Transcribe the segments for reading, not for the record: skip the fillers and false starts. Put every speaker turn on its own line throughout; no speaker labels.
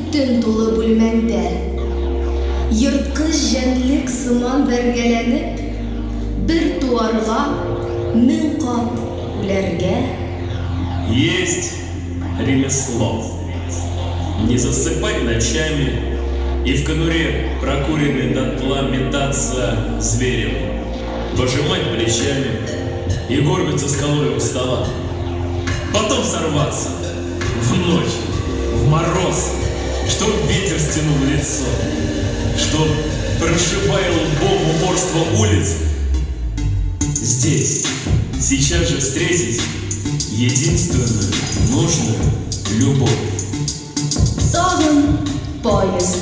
Төтен тулы бүлмәңдә. Ерткыч җәнлек сыман бәргәләнеп, Бер туарга, 1000 кат үләргә.
Есть ремесло. Не засыпать ночами и в конуре, прокуренной дотла, метаться зверем, пожимать плечами и горбиться скалой у стола. Потом сорваться в ночь, в мороз, чтоб ветер стянул лицо, чтоб, прошибая лбом упорство улиц, здесь, сейчас же встретить единственную нужную любовь.
Тагын поезд,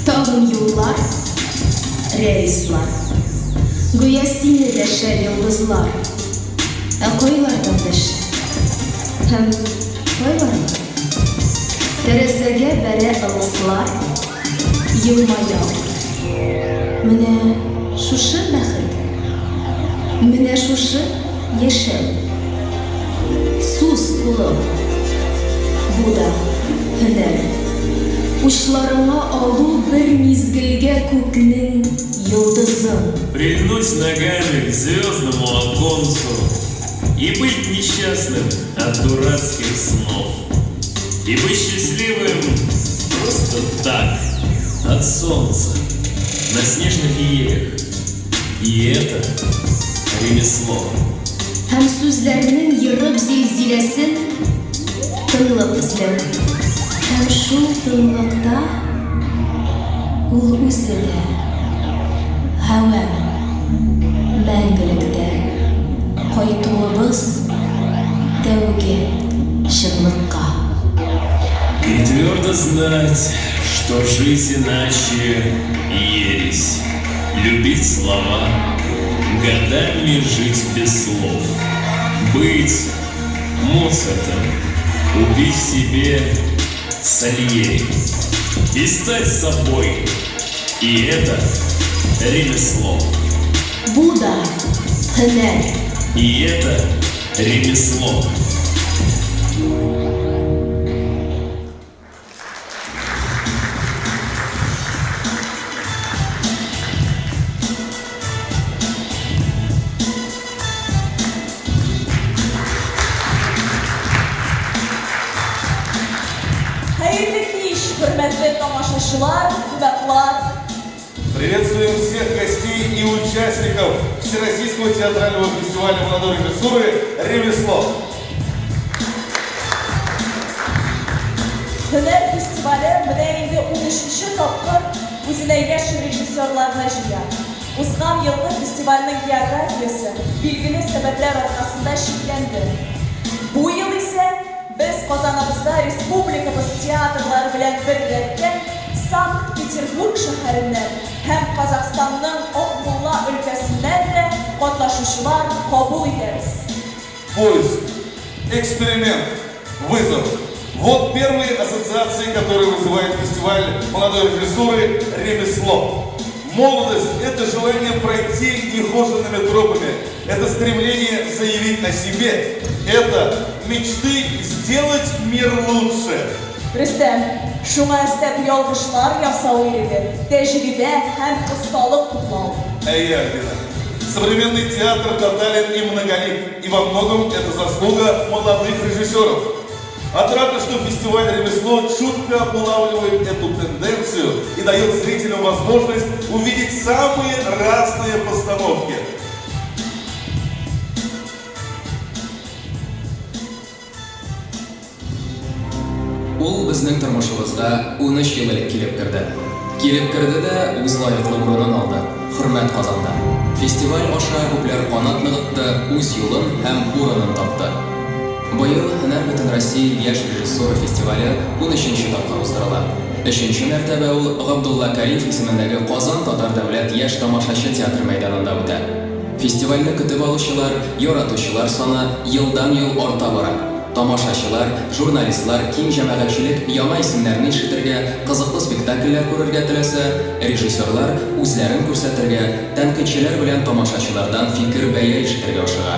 тагын юллар, рельслар. Гүя сине дәшә йолдызлар. Ә кайлардан дәшә? Һәм кайларга? Тәрәзәгә бәрә ылыслар, елмая ул. Менә шушы бәхет, менә шушы яшәү. Суз кулың, бу да һөнәр. Учларыңа алу бер мизгелгә күкнең йолдызын.
Прильнуть ногами к звездному оконцу и быть несчастным от дурацких снов. И быть счастливым просто так, от солнца, на снежных елях. И это ремесло.
Һәм сүзләрнең ерып зилзиләсен тынлык эзләү. Һәм шул тынлыкта ул үзе дә һәвәм мәңгелектә кайтуыбыз тәүге чынлыкка.
И твердо знать, что жизнь иначе ересь. Любить слова, годами жить без слов. Быть Моцартом, убить в себе Сальери и стать собой. И это ремесло.
Бу да һөнәр.
И это ремесло.
Хәерле кич, хөрмәтле тамашачылар, кунаклар!
Приветствуем всех гостей и участников Всероссийского театрального фестиваля молодой режиссуры «Ремесло».
Һөнәр фестивале менә инде унөченче тапкыр үзенә яшь режиссерларны җыя. Узган елгы фестивальнең географиясе билгеле сәбәпләр аркасында чикләнде. Бу ел исә без Казаныбызда республикабыз театрлары белән беррәттән Санкт-Петербург шәһәреннән һәм Казахстанның Акмулла өлкәсеннән дә катнашучылар кабул итәбез.
Поиск, эксперимент, вызов. Вот первые ассоциации, которые вызывает фестиваль молодой режиссуры «Ремесло». Молодость – это желание пройти нехоженными тропами, это стремление заявить о себе, это мечты сделать мир лучше.
Рөстәм, шуңа өстәп ялгышлар ясау иреге, тәҗрибә һәм осталык туплау.
Әйе, Альбина. Современный театр тотален и многолик, и во многом это заслуга молодых режиссеров. Отрадно, что фестиваль «Ремесло» чутко улавливает эту тенденцию и дает зрителям возможность увидеть самые разные постановки.
Ул безнең тормышыбызга 13 ел элек килеп керде. Килеп керде дә үз лаеклы урынын алды, хөрмәт казанды. Фестиваль аша күпләр канат ныгытты, үз юлын һәм урынын тапты. Быел Һөнәр Бөтенроссия яшь режиссура фестивале унөченче тапкыр уздырыла. Өченче мәртәбә ул Габдулла Кариев исемендәге Казан татар дәүләт яшь тамашачы театры мәйданында үтә. Фестивальне көтеп алучылар, яратучылар саны елдан-ел арта бара. Тамашачылар, журналистлар, киң җәмәгатьчелек яңа исемнәрне ишетергә, кызыклы спектакльләр күрергә теләсә, режиссерлар үзләрен күрсәтергә, тәнкыйтьчеләр белән тамашачылардан фикер-бәя ишетергә ашыга.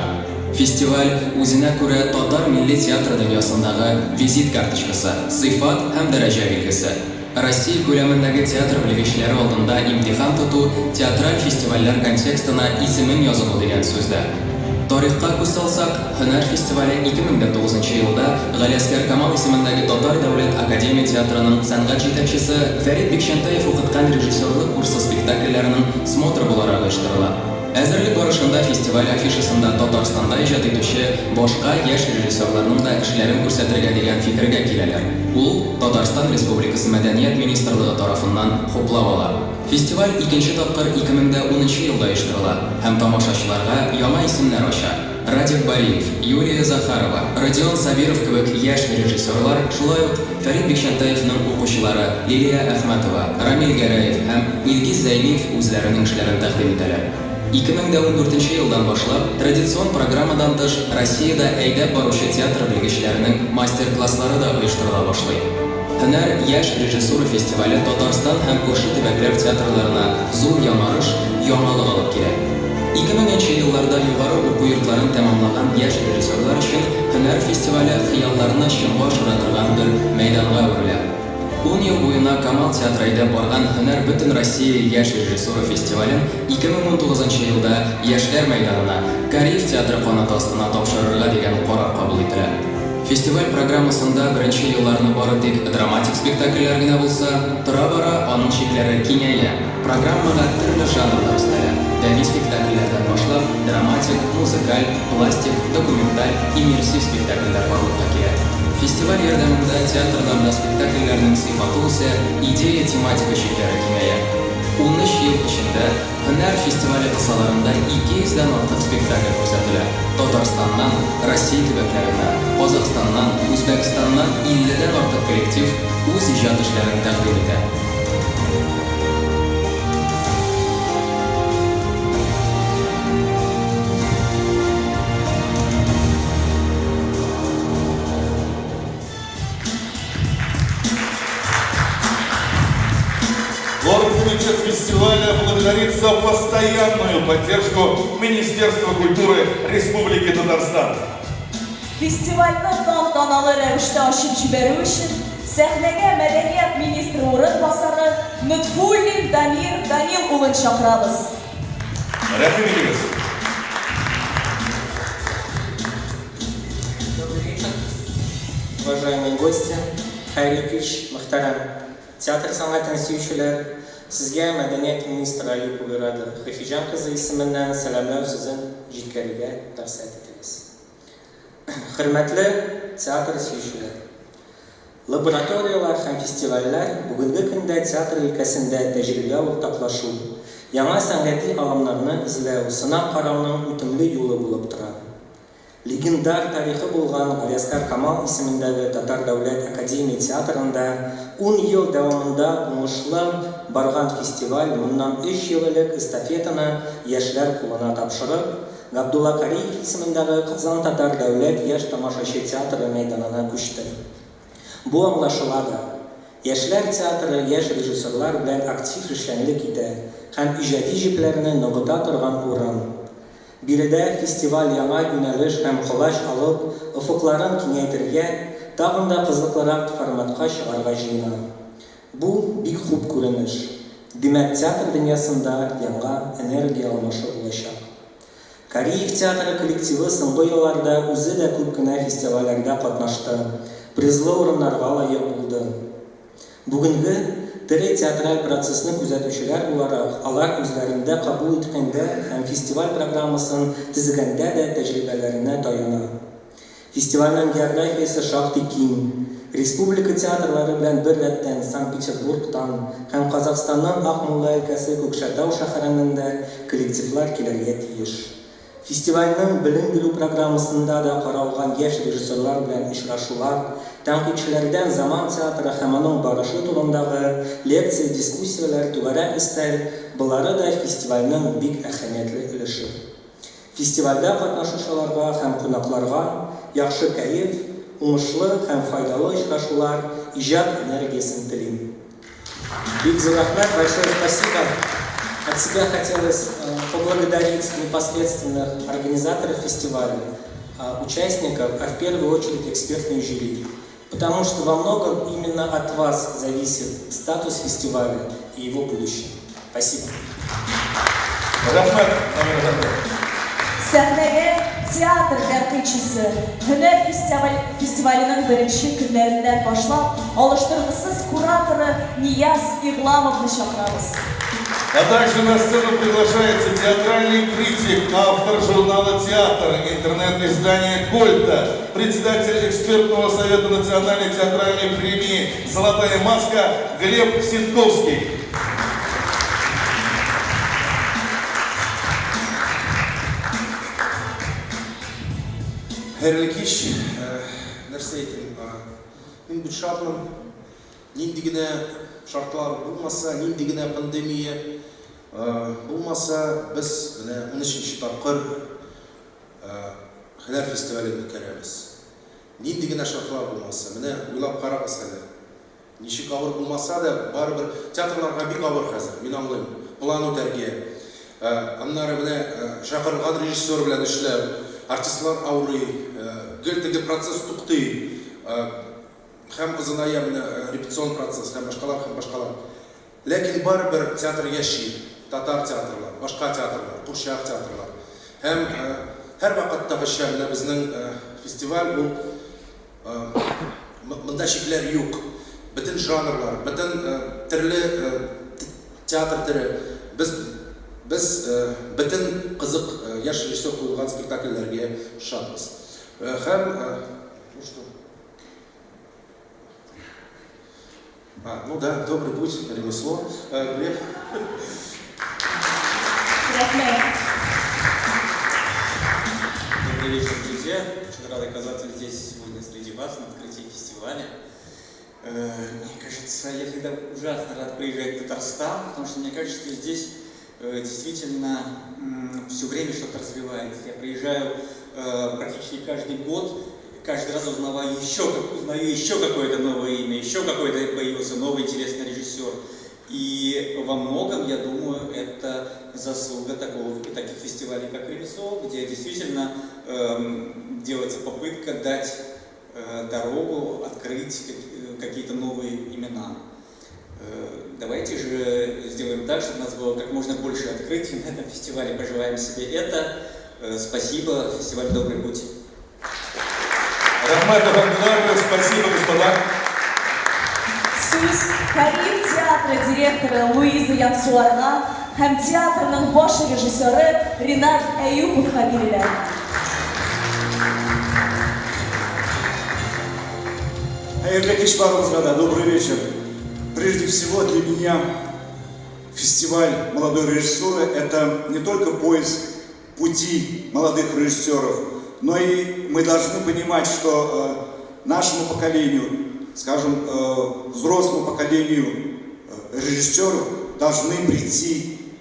Фестиваль, үзенә күрә татар милли театры дөньясындагы визит карточкасы, сыйфат һәм дәрәҗә билгесе. Россия күләмендәге театр белгечләре алдында имтихан тоту театраль фестивальләр контекстына исемең язылу дигән сүз дә. Тарихка күз салсак, Һөнәр фестивале 2009 нчы елда Галиәсгар Камал исемендәге Татар дәүләт академия театрының сәнгать җитәкчесе Фәрит Бикчәнтәев укыткан режиссерлык курсы спектакльләренең смотры буларак оештырыла. Әзерлек барышында фестиваль афишасында Татарстанда иҗат итүче башка яшь режиссерларның да эшләрен күрсәтергә дигән фикергә киләләр. Ул Татарстан Республикасы Мәдәният министрлыгы тарафыннан хуплау ала. Фестиваль икенче тапкыр 2010 нчы елда оештырыла һәм тамашачыларга яңа исемнәр ача. Радик Бариев, Юлия Захарова, Родион Сабиров кебек яшь режиссерлар, шулай ук Фәрит Бикчәнтәевның укучылары Лилия Әхмәтова, Рамил Гәрәев һәм Илгиз Зәйниев үзләренең эшләрен тәкъдим итәләр. 2014 нче елдан башлап, традицион программадан тыш, Россиядә әйдәп баручы театр белгечләренең мастер-класслары да оештырыла башлый. Һөнәр яшь режиссура фестивале Татарстан һәм күрше төбәкләр театрларына зур яңарыш, яңалык алып килә. 2000 нче елларда югары уку йортларын тәмамлаган яшь режиссерлар өчен Һөнәр фестивале хыялларны чынга ашыра торган бер мәйданга әверелә. Ун ел буена Камал театры әйдәп барган Һөнәр Бөтенроссия яшь режиссура фестивален 2019 нчы елда Яшьләр мәйданына, Кариев театры канаты астына тапшырырга дигән карар кабул ителә. Фестиваль программасында беренче елларны бары тик драматик спектакльләр генә булса, тора-бара аның чикләре киңәя, программага төрле жанрлар өстәлә, бәби спектакльләрдән башлап, драматик, музыкаль, пластик, документаль, иммерсив спектакльләр барлыкка килә. Фестиваль ярдәмендә театрларда спектакльләрнең сыйфаты үсә, идея-тематика чикләре киңәя. 13 ел эчендә Һөнәр фестивале кысаларында 200 дән артык спектакль күрсәтелә. Татарстаннан, Россия төбәкләреннән, Казахстаннан, Үзбәкстаннан 50 дән артык коллектив үз иҗат эшләрен тәкъдим итә.
Оргкомитет фестиваля благодарит за постоянную поддержку Министерства культуры Республики Татарстан.
Фестивальне тантаналы рәвештә ачып җибәрү өчен сәхнәгә мәдәният министры урынбасары Нотфуллин Дамир Данил улын чакырабыз.
Рәхим итегез!
Добрый вечер, уважаемые гости, хәерле кич, мөхтәрәм театр сәнгатен сөючеләр! Сезгә мәдәният министры Аюпова Ирада Хөфиҗан кызы исеменнән сәламләү сүзен җиткерергә рөхсәт итегез. Хөрмәтле театр сөючеләр! Лабораторияләр һәм фестивальләр бүгенге көндә театр өлкәсендә тәҗрибә уртаклашу, яңа сәнгати алымнарны эзләү, сынап карауның үтемле юлы булып тора. Легендар тарихы булган Галиәсгар Камал исемендәге Татар дәүләт академия театрында ун ел дәвамында уңышлы барган фестиваль моннан өч ел элек эстафетаны яшьләр кулына тапшырып, Габдулла Кариев исемендәге Казан татар дәүләт яшь тамашачы театры мәйданына күчте. Бу аңлашыла да. Яшьләр театры яшь режиссерлар белән актив эшчәнлек итә һәм иҗади җепләрне ныгыта торган урын. Биредә фестиваль яңа юнәлеш һәм колач алып, офыкларын киңәйтергә, тагын да кызыклырак форматка чыгарга җыена. Бу, бик хуп күренеш. Димәк, театр дөньясында яңа энергия алмашы булачак. Кариев театры коллективы соңгы елларда үзе дә күп кенә фестивальләрдә катнашты, призлы урыннарга лаек булды. Бүгенге тере театраль процессны күзәтүчеләр буларак, алар үзләрендә кабул иткәндә һәм фестиваль программасын төзегәндә дә тәҗрибәләренә таяна. Фестивальнең географиясе шактый киң. Республика театрлары белән бер рәттән Санкт-Петербургтан һәм Казахстанның Акмулла өлкәсе Күкшәтау шәһәреннән дә коллективлар килергә тиеш. Фестивальнең белем бирү программасында да каралган яшь режиссерлар белән очрашулар, тәнкыйтьчеләрдән заман театры һәм аның барышы турындагы лекция-дискуссияләр, түгәрәк өстәл, болары да фестивальнең бик әһәмиятле өлеше. Фестивальдә катнашучыларга һәм кунакларга яхшы кәеф, уңышлы һәм файдалы очрашулар, иҗат энергиясен телим. Бик зур рәхмәт, большое спасибо. От себя хотелось поблагодарить непосредственных организаторов фестиваля. участников, а в первую очередь экспертное жюри. Потому что во многом именно от вас зависит статус фестиваля и его будущее. Спасибо.
Рәхмәт, Дамир әфәнде.
Сәхнәгә театр тәнкыйтьчесе, Һөнәр фестиваленең беренче көннәреннән башлап алыштыргысыз кураторы Нияз Игъламовны чакырабыз.
А также на сцену приглашается театральный критик, автор журнала «Театр», интернет-издания «Кольта», председатель экспертного совета Национальной театральной премии «Золотая маска» Глеб Ситковский.
Хәерле кич. Нәрсә әйтим? Мин бит шатмын. Нинди генә шартлар булмаса, нинди генә пандемия булмаса, без менә унөченче тапкыр Һөнәр фестивален үткәрәбез. Нинди генә шартлар булмаса, менә уйлап карагыз әле. Ничек авыр булмаса да, барыбер театрларга бик авыр хәзер, мин аңлыйм. План үтәргә. Аннары менә чакырылган режиссер белән эшләү, артистлар авырый, гел теге процесс туктый. Һәм озыная менә репетицион процесс һәм башкалар, һәм башкалар. Ләкин барыбер театр яши, татар театрлар, башка театрлар, курчак театрлар. Һәм һәрвакыттагыча менә безнең фестиваль ул монда чикләр юк. Бөтен жанрлар, бөтен төрле театр төре. Без без бөтен кызык яшь режиссер куелган спектакльләргә шатбыз. Һәм ну что? А, ну да, добрый путь, ремесло. Глеб.
Рәхмәт.
Добрый вечер, друзья. Очень рад оказаться здесь сегодня среди вас на открытии фестиваля. Мне кажется, я всегда ужасно рад приезжать в Татарстан, потому что мне кажется, что здесь действительно все время что-то развивается. Я приезжаю практически каждый год, каждый раз узнаваю еще, узнаю еще какое-то новое имя, еще какой-то появился новый интересный режиссер. И во многом, я думаю, это заслуга таких фестивалей, как «Ремесло», где действительно делается попытка дать дорогу, открыть какие-то новые имена. Давайте же сделаем так, чтобы у нас было как можно больше открытий на этом фестивале. Пожелаем себе это. Спасибо. Фестиваль «Добрый путь».
Рәхмәт, әфәнделәр, спасибо, господа.
Сүз Кариев театры директоры Луиза Янсуарга һәм театрның баш режиссеры Ренат Әюповка бирелә.
Хәерле кич барыгызга да, добрый вечер. Прежде всего для меня фестиваль молодой режиссуры – это не только поиск пути молодых режиссеров, но и мы должны понимать, что нашему поколению, скажем, взрослому поколению режиссеров должны прийти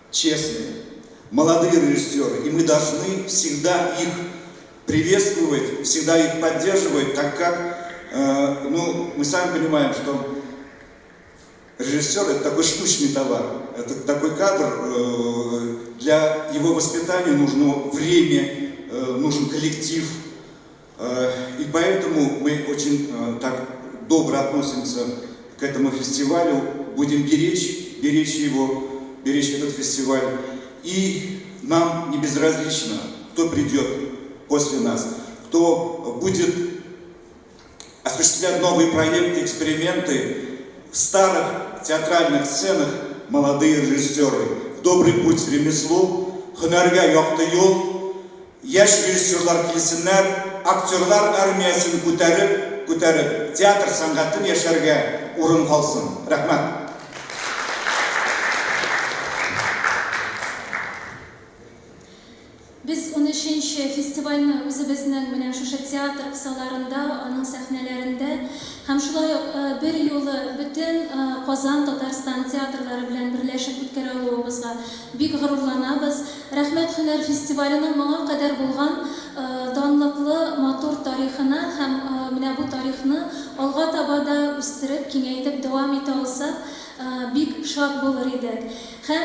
честные, молодые режиссеры, и мы должны всегда их приветствовать, всегда их поддерживать, так как, ну, мы сами понимаем, что режиссер – это такой штучный товар, это такой кадр, для его воспитания нужно время, нужен коллектив, и поэтому мы очень так добро относимся к этому фестивалю, будем беречь его, беречь этот фестиваль. И нам не безразлично, кто придет после нас, кто будет осуществлять новые проекты, эксперименты в старых театральных сценах молодые режиссеры. В добрый путь ремеслу, һөнәргә якты юл, яшь режиссерлар килсеннәр, актерлар армиясен күтәреп, күтәреп, театр сәнгатен яшәргә урын калсын. Рәхмәт.
Без 13нче фестивальне үзебезнең менә шушы театр кысаларында, аның сәхнәләрендә һәм шулай ук бер юлы бөтен Казан, Татарстан театрлары белән берләшеп үткәрә алуыбызга бик горурланабыз. Рәхмәт һөнәр фестиваленең моңа кадәр булган данлыклы, матур тарихына һәм менә бу тарихны алга таба да үстереп, киңәйтеп дәвам итә алсак. бик шат булыр идек. Һәм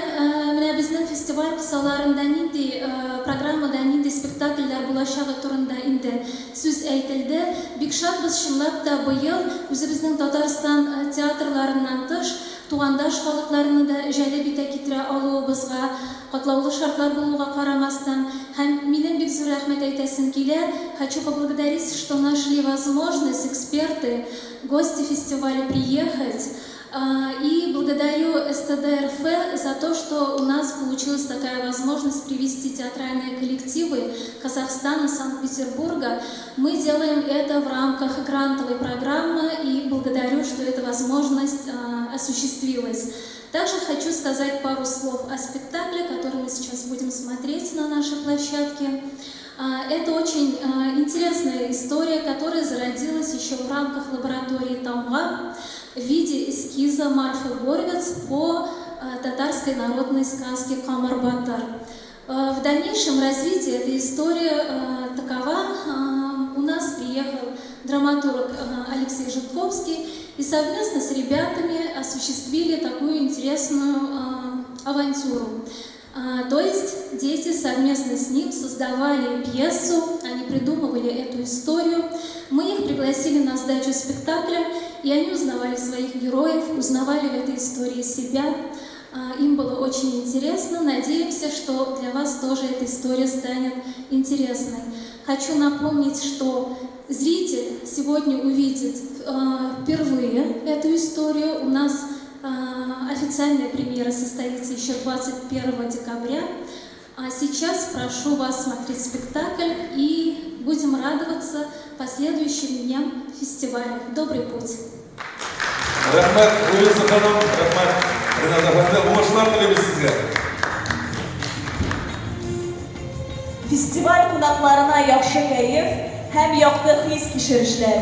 менә безнең фестиваль кысаларында нинди программада нинди спектакльләр булачагы турында инде сүз әйтелде. Бик шатбыз, чынлап та быел үзебезнең Татарстан театрларыннан тыш, тугандаш халыкларны да җәлеп итә китерә алуыбызга, катлаулы шартлар булуга карамастан. Һәм минем бик зур рәхмәт әйтәсем килә, хочу поблагодарить, что нашли возможность эксперты, гости фестиваля приехать, И благодарю СТД РФ за то, что у нас получилась такая возможность привести театральные коллективы Казахстана, Санкт-Петербурга. Мы делаем это в рамках грантовой программы и благодарю, что эта возможность осуществилась. Также хочу сказать пару слов о спектакле, который мы сейчас будем смотреть на нашей площадке. Это очень интересная история, которая зародилась еще в рамках лаборатории Тамга в виде эскиза Марфы Горвиц по татарской народной сказке «Камыр Батыр». В дальнейшем развитие этой истории такова. У нас приехал драматург Алексей Житковский и совместно с ребятами осуществили такую интересную авантюру. То есть дети совместно с ним создавали пьесу, они придумывали эту историю. Мы их пригласили на сдачу спектакля, и они узнавали своих героев, узнавали в этой истории себя. Им было очень интересно. Надеемся, что для вас тоже эта история станет интересной. Хочу напомнить, что зритель сегодня увидит впервые эту историю. У нас официальная премьера состоится еще 21 декабря. А сейчас прошу вас смотреть спектакль и будем радоваться последующим дням фестиваля. Добрый путь!
Рәхмәт, Луиза ханым, рәхмәт, Ренат әфәнде, уңышлар телибез сезгә.
Фестиваль кунакларына яхшы кәеф һәм якты хис-кичерешләр,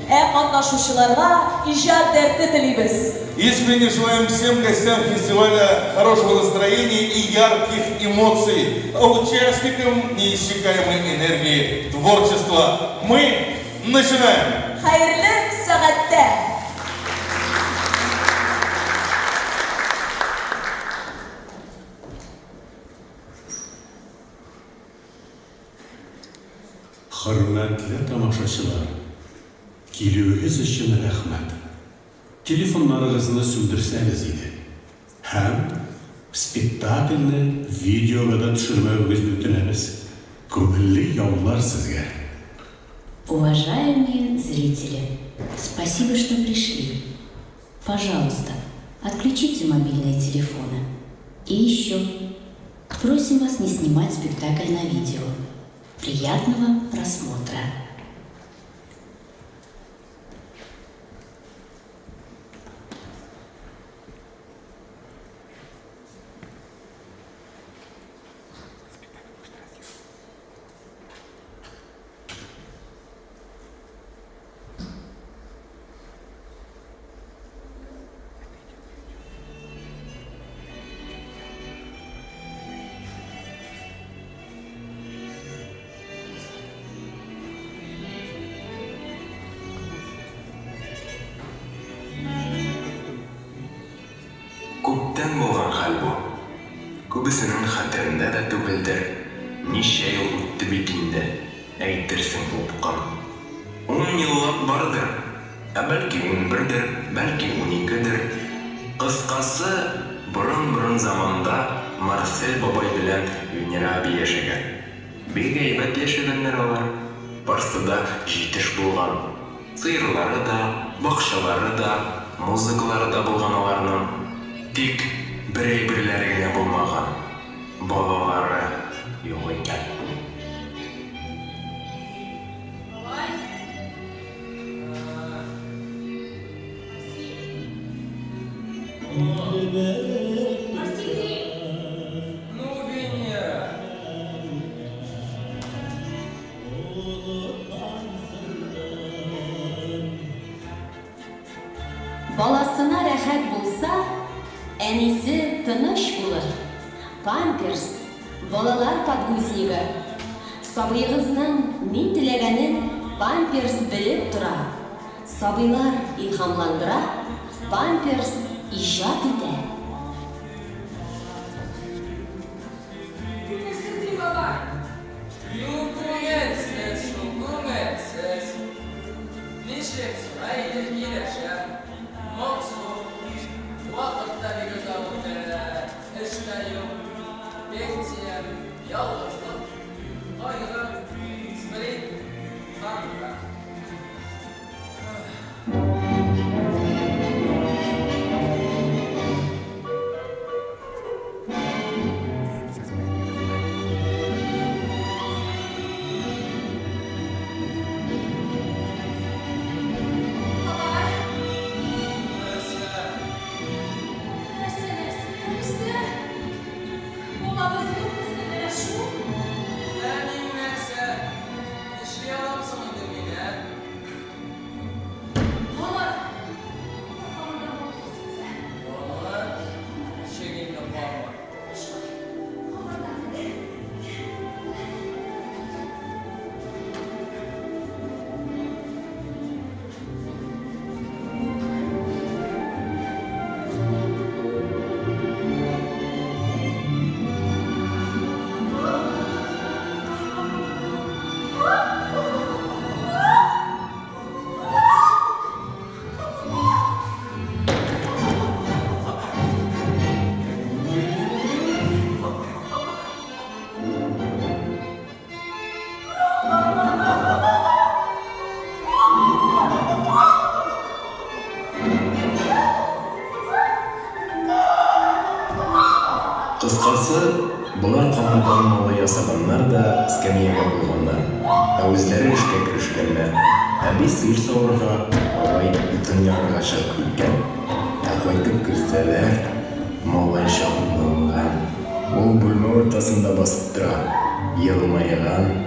ә катнашучыларга иҗат дәрте телибез.
Искренне желаем всем гостям фестиваля хорошего настроения и ярких эмоций, а участникам неиссякаемой энергии творчества. Мы начинаем!
Хәерле сәгатьтә!
Хөрмәтле тамашачылар, килүегез өчен рәхмәт. Телефоннарыгызны сүндерсәгез иде. Һәм спектакльне видеога да төшермәвегезне үтенәбез. Күңелле яллар сезгә!
Уважаемые зрители, спасибо, что пришли. Пожалуйста, отключите мобильные телефоны. И еще, просим вас не снимать спектакль на видео. Приятного просмотра!
Күптән булган хәл бу. Күбесенең хәтерендә дә түгелдер, ничә ел үтте бит инде, әйтерсең упкын. Ун еллап бардыр, ә бәлки унбердер, бәлки уникедер. Кыскасы, борын-борын заманда Марсель бабай белән Венера әби яшәгән. Бик әйбәт яшәгәннәр алар. Барсы да җитеш булган. Сыерлары да, бакчалары да, музыкалары да булган аларның. Тик бер әйберләре генә булмаган, балалары юк икән.
Баласына рәхәт булса, әнисе тыныч булыр. Памперс, балалар подгузнигы. Сабыегызның ни теләгәнен Памперс белеп тора. Сабыйлар илһамландыра, Памперс иҗат итә.
Күңелсез ди бабай. Ну, күңелсез шул, күңелсез. Нишлик соң, әйе, килешәм. Моңсу. Вакыт та бик озак үтә, эш тә юк. Пенсия, ялгызлык, кайгы, сплин, хандра.
Бабай!
Нәрсә?
Нәрсә, нәрсә? Нәрсә? Балабыз юк безнең менә шул.
Ә мин нәрсә? Нишли алам соң инде мин, ә?
Камыр! Камырдан балык ясыйбыз, ә?
Камыр? Ничек инде камыр?
Шулай, камырдан.
Кыскасы, болар камырдан малай ясаганнар да эскәмиягә куйганнар. Ә үзләре эшкә керешкәннәр. Әби сыер савырга, бабай утын ярырга чыгып киткән. Ә кайтып керсәләр, малай җанланган. Ул бүлмә уртасында басып тора, елмайган.